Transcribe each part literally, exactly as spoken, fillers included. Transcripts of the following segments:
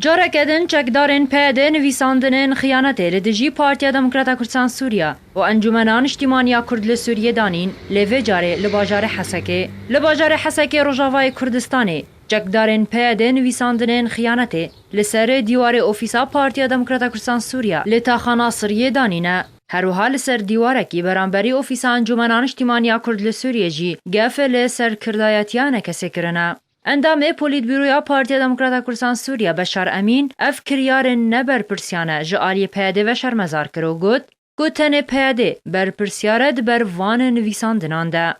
Careke din çekdarên P Y D nivîsandinên xiyanetê li dijî Partiya Demokrata Kurdistan Sûriye û Encûmena Niştîmaniya Kurd li Sûriyê danîn, lê vê carê li bajarê Hesekê. Li bajarê Hesekê Rojavayê Kurdistanê çekdarên P Y D nivîsandinên xiyanetê li ser dîwarê ofîsa Partiya Demokrata Kurdistan Sûriye li taxa Nasiriyê danîne. Her wiha li ser dîwarekî beramberî ofîsa Encûmena Niştîmaniya Kurd li Sûriyê jî gef li serkirdayetiya nekesê kirine. Endamê Polîtbûroya Partiya Demokrata Kurdistan Sûriye Beşar Emîn ev kiryarên neberpirsiyane ji aliyê P Y D ve şermezar kir û got ku tenê P Y D berpirsiyar e di ber van nivîsandinan de.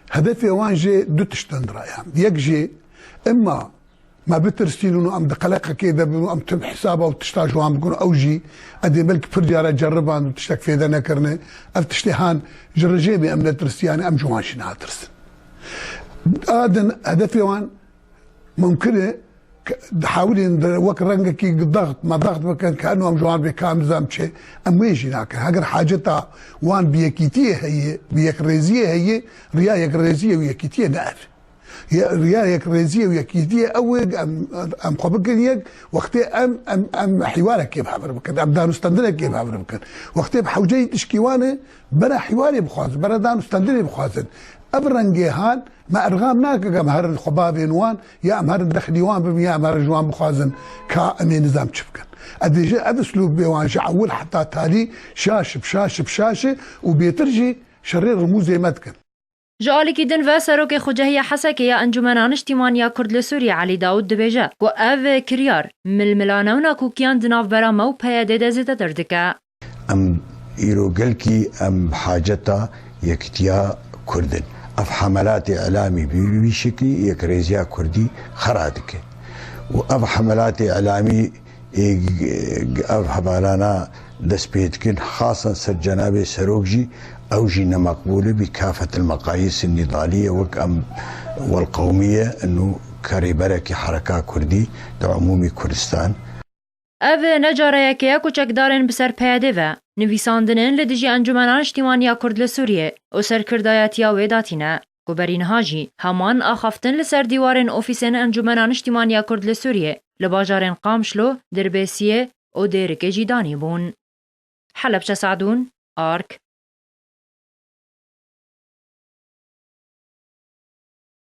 Hedefê wan jê du tişt in di raya min. Yek jê, emma me bitirsînin û em di qeleqekê de bin û em tim hesaba û tişta ji wan bikin û ew jî edê belkî pir cara ceriband û tiştek fêde nekirine. Ev tiştê han ji rejêmê em netirsiyan, em ji wan jî natirsin. A din hedefê wan mumkin e, ke-, dihewilin de wek rengekî daxt, me daxt bikin, ke eno em ji wan bê ka em nizam çi, em wê jî nakin. Heger haceta wan bi yekîtiyê heye, bi yekrêziyê heye, riya yekrêziyê û yekîtiyê ne ev. Ye-, riya yekrêziyê û yekîtiyê ew ê em, em xwe bikin yek, wextê em, em, em hîwarekê bi hev re bikin, em danûstendinekê bi hev re bikin. Wextê bi hewceyî tişkî wan e, bera hîwarê bixwazin, bera danûstendinê bixwazin. Ev rengê han, me erxam nake ke em herin xwe bavên wan, ya em herin dexilî wan bibin, ya em herin ji wan bixwazin ka em ê nizam çi bikin. Ez dê ji ev uslûb bê wan ji ewil heta talî şaş bi şaş bi şaş û bêtir jî şerê rimûzê me dikin. Ji alîkî din ve Serokê Xwecehiya Hesekê ya Encûmena Niştîmaniya Kurd li Sûriyê Elî Dawûd dibêje ku ev kiryar milmilane û nakokiyan di navbera me û P Y D de zêdetir dike. Em îro gelkî em bi haceta yekîtiya Kurd in. Ev hemelatê îlamî bi vî şeklî yekrêziya Kurdî xera dike. Û ev hemelatê îlamî ê g-, g-, ev hevalana dest pê dikin, xasan ser cenabê serok jî, ew jî nemeqbûl e, bi kafetil meqayîs nîdalî ye, wek em welqewmî ye, inu ke rêberekî hereka kurdî di umûmî Kurdistan. Ev ne cara yekê ye ku çekdarên bi ser P Y D ve nivîsandinên li dijî Encûmena Niştîmaniya Kurd li Sûriyê û serkirdayetiya wê datîne. Ku berî niha jî heman axaftin li ser dîwarên ofîsên Encûmena Niştîmaniya Kurd li Sûriyê li bajarên Qamişlo, Dirbêsiyê û Dêrikê jî danîbûn. Helebçe Sadûn, Ark.